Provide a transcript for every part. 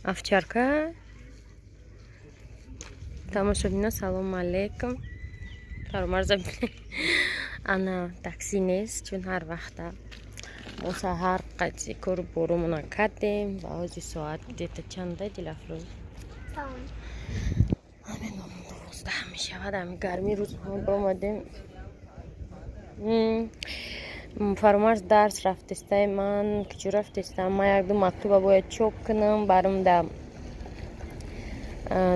Овчарка. Тамошобино, салому алейкум. Фаромарза, ана такси нест, чун ҳар вақта мо саҳар қати кору боромона кардем ва ҳози соат где-то чанда, Дилафрӯз? Ҳамин 12 мешавад. Ами гарми рӯз мо омадем. Фаромарз дарс рафтестай, ман куҷо рафтестам? Ман якду мактуба бояд чоп кунам, барам да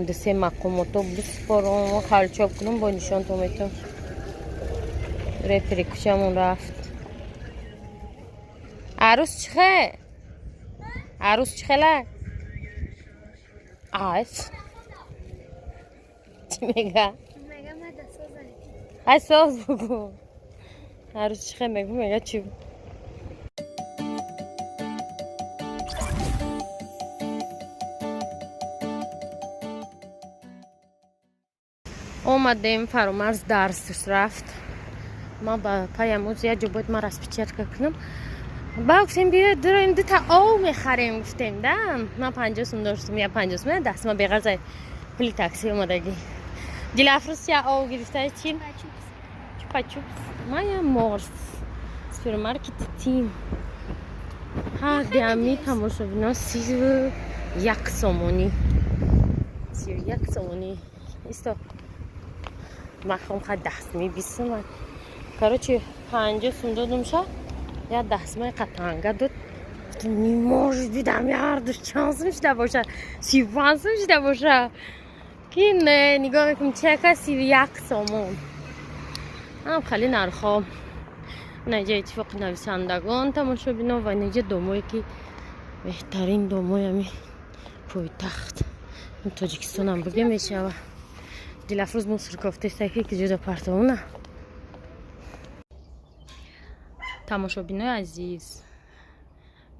дусе мақомото биспорам, хал чоп кунам, бо нишонто метам. Репери кучамон рафт. Арӯс чӣ хе? Арӯс чӣ хела? Ас чӣ мега? Ай, соз бугу. Арӯс чӣ хе мегу, мега чӣ? Омадем, Фаромарз дарсш рафт. Ман ба паям оз як ҷо бояд ман распечатка кунам. Ба гуфтем, биё дуроем, дута ов мехарем, гуфтем да. Ман 50 сум доштам, я 50 сум дастма, беғарза пули такси омадагӣ. Дилафрӯз я ов гирифта, чи чупа-чупс, ман я морс. Супермаркети Тим ҳар диами, тамошобино, 31 сомонӣ, 31 сомонӣ. Исто, ман хом ха дастми 20 сум. Короче, 50 сум додумша, як дастмаи қатанга дод. Не может быть, ами ҳардуш чанд сум шуда боша? 35 сум шуда боша ки не, нигоҳ мекунем, чека 31 сомон. Ам хеле нархҳо. Наҷа иттифоқи нависандагон, тамошобино, ва наҷа домое ки беҳтарин домои ами пойтахт Тоҷикистонам буге мешава. Дилафрӯз мусоркофтестаки ки ҷуда партовна. Тамошобинои азиз,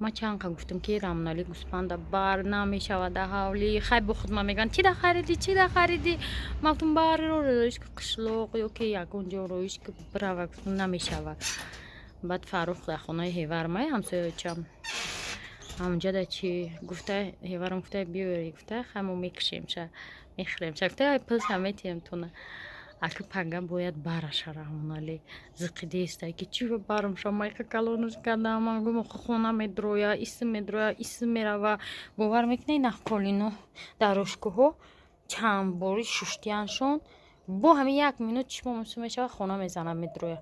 ман чанд қа гуфтам, ки Рамнали гӯспанда бар намешавада ҳавлӣ. Хай, бо худ ман мегӯянд, чӣ да хариди, чӣ да хариди? Ман гуфтам, барро роиш ки қишлоқ ё ки ягон ҷо роиш ки бирава, гуфтам, намешавад. Баъд Фаррух дар хонаи ҳевармай, ҳамсоячам, ҳамонҷа да чи гуфта, ҳеварам гуфта, биёри, гуфта, хай мо мекушемша, мехӯремша, гуфта, пулша метиҳем тона. Аки пага бояд бараша Раҳмоналӣ зиқидеста ки чӣ барамша, майка калонаш кардам. Ман гум, хона медроя, исм медроя, исм мерава. Бовар мекунед, нахколино дар ошкӯҳо чанд бори шуштияншон, бо ҳамин як минут чишмом мешава, хона мезана, медроя.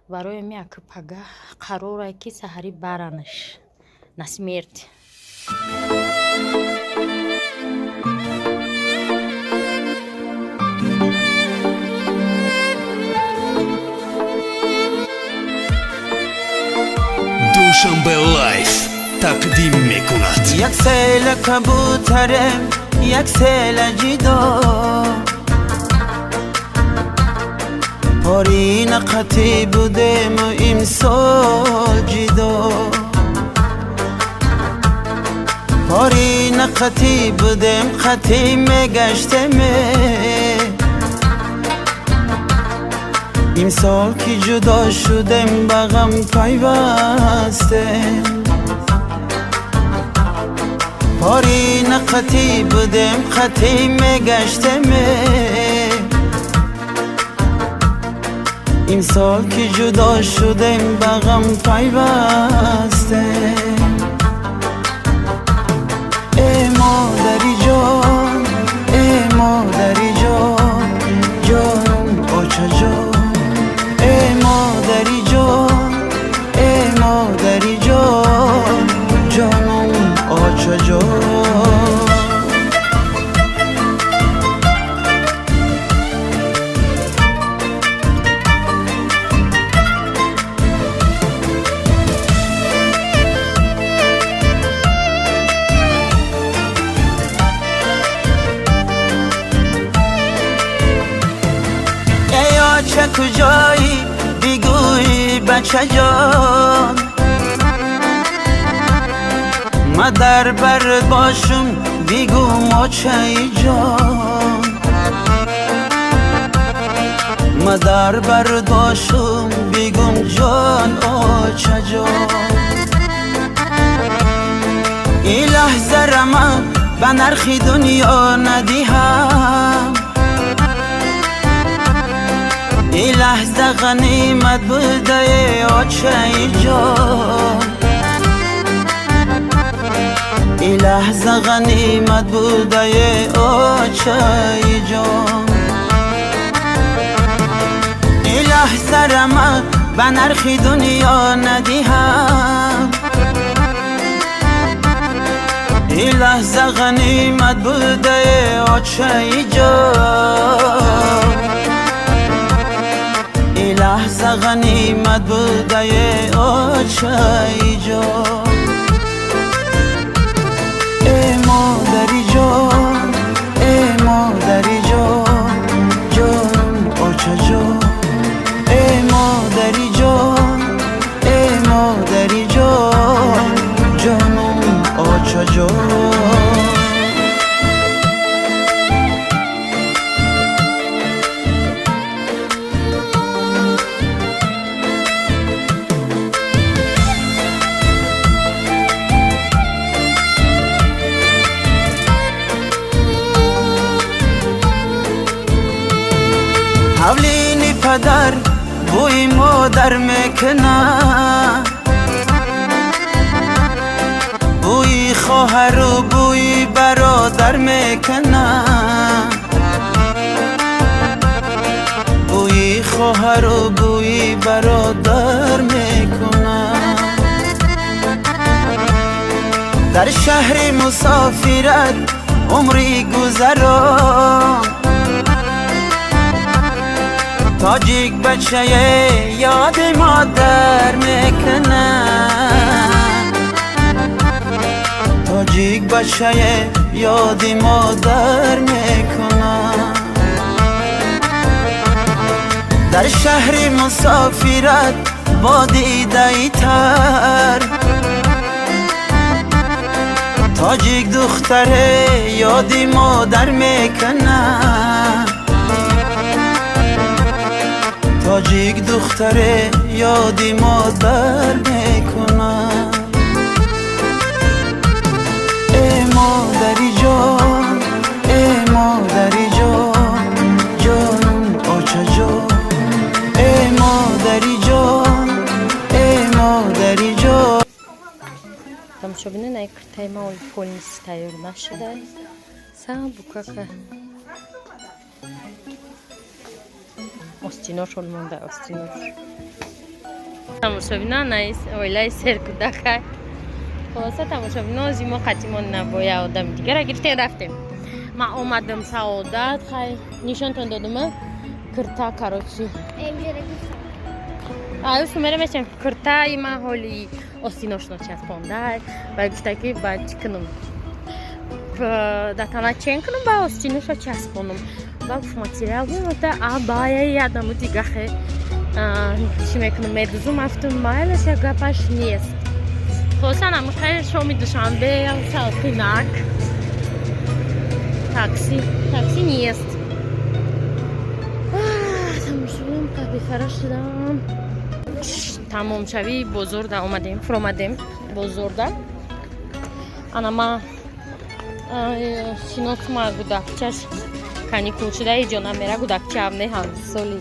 Барои ами аки пага қарорае ки саҳарӣ баранаш на смерть. Душанбе Лайф тақдим мекунад. Як села кабутарем, як села ҷидо, порина қатӣ будему, имсол ҷидо. Порина қатӣ будем, қатӣ мегаштеме, имсол ки ҷудо шудем, ба ғам пайвастем. Порина қатӣ будем, қатӣ мегаштеме, имсол ки ҷудо шудем, ба ғам пайвастем. Э модари ҷон, э модари ҷон, ҷонум очаҷон, э модари ҷон, э модари ҷон, ҷонум очаҷон. Эй оча, куҷоӣ, бигӯй, бачаҷон, ма дар барт бошум, бигӯ, очаи ҷон, ма дар барт бошум, бигум, ҷон, очаҷон. Ин лаҳза рама Ба нархи дунё надиҳам. Ин лаҳза ғанимат будае, очаи ҷон. Ин лаҳза ғанимат будае, очаи ҷон. Ин лаҳзара ман ба нархи дунё надиҳам. Ин лаҳза ғанимат будае, очаи ҷон. Ин лаҳза ғанимат будае, очаи ҷон. Э модари ҷон, э модари ҷон, ҷон, очаҷон. Э модари ҷон, э модари ҷон, ҷонум, очаҷон. Ҳавлини падар бӯи модар мекунад, бӯи хоҳару бӯи бародар мекунад, бӯи хоҳару бӯи бародар мекунад. Дар шаҳри мусофират умри гузарон, тоҷик бачае ёди модар мекунад, тоҷик бачае ёди модар мекунад. Дар шаҳри мусофират бо дидаи тар, тоҷик духтаре ёди модар мекунад, тоҷик духтаре ёди модар мекунад. Э модари ҷон, э модари ҷон, ҷонум, очаҷон. Э модари ҷон, э модари ҷон. Тамошобинон, ай киртаи ма оли полностью тайёр нашуда, сабукака остинош ол монда, остинош. Тамошобинон, ай оилаи серкӯдакай. Хулоса, тамошобинон, ози мо қатимон набоя одами дигара гирифтем, рафтем. Ман омадам Саодат, хай, нишонтон додума кирта, короче. Аюсу мерем, мешем. Киртаи ман ҳоли остинош ночаспондай ва гуфта ки баъд чӣ кунам? Дар тана чен кунам, ба остиноша часпонам. Ба гуфт, материал бимота, абая ядаму дигахе чӣ мекунам, медузум. Афтум, майлаша, гапаш нест. Хулоса, намихай шоми душанбе салқинак, такси, такси нест. Тамошобинон, бефара шудам. Тамомшавии бозорда омадем, фуромадем бозорда. Ана ма шиносма, гудакчаш каникул шуда, иҷо намера. Гудакча не, ҳамсоли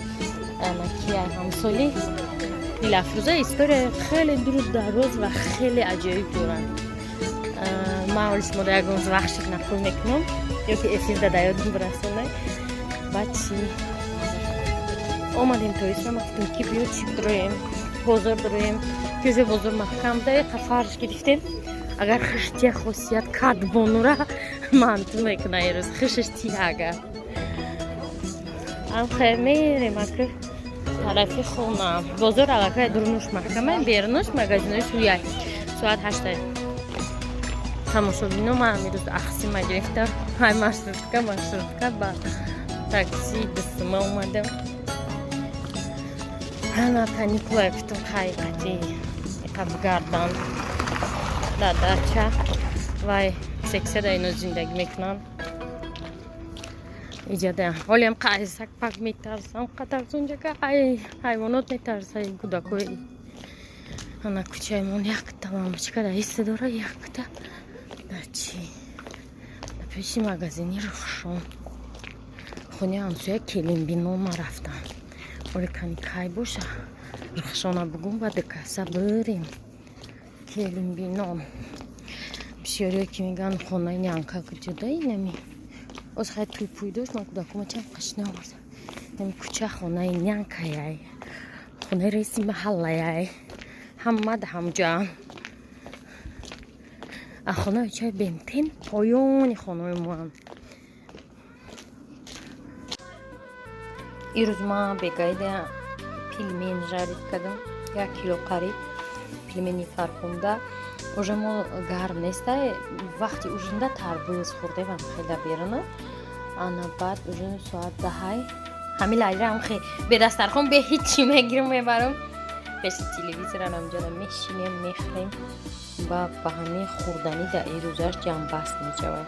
кия, ҳамсоли Дилафрӯза. История хеле дуру дароз ва хеле аҷоиб доранд. Ман ҳоли шумо дар ягон вақт шид нақл мекунам ё ки эфир да ёдум бирасонай. Баъд чӣ, омадем то ислам, гуфтем ки биё, чӣ бироем, бозор бироем, ки уже бозор маҳкам даиқа фарш гирифтем. Агар хиштия хосият кадбонура манту мекуна ирӯз, хишиш тия. Агар амхе мерем аки тарафи хона. Бозор аллакай дурнуш маҳкама, берунуш магазинои суяй. Соат 8. Тамошобино, ман имрӯз ахсима гирифтам. Ҳай, маршрутка ба такси дустума омадам. Ана каникула, гуфтам, хай, қати иқа бигардан. Дадача вай сексада ино зиндагӣ мекунанд иҷада. Ҳолиам қайсак пак метарсам, қатарсонҷака ай ҳайвонот метарса, кӯдакои. Ана кӯчаимон якта лампочка дар исти дора, якта дар чи. Пеши магазини Рухшон, хонаи ҳамсоя келинбино ма рафтам. Оли кани кай боша, Рухшона бугум, ба дукаса бирем келинбино. Бисёриё ки мегӯянд, хонаи нянка куҷода, инами оз хай туй пӯй дошт, ман кӯдакома чанд қаш наовардам. Нами кӯча хонаи нянкаяй, хонаи раиси маҳаллаяй, ҳама да ҳамҷоам. А хонаи чай бентен поёни хонаи моам. Ирӯз ман бегаида пельмень жарить кардам, 1 кило қариб пельмени фархунда. Уже мо гарм нестай, вақти ужинда тарбуз хӯрдем, хела беруна. Ана баъд ужин соат 10-ҳай ҳами лайлаам хе бедастархон, бе ҳичи мегирам, мебарам пеши телевизорам, ҷода мешинем, мехӯрем ва ба ҳамин хӯрданӣ дар ирӯзаш ҷамъбаст мешавад.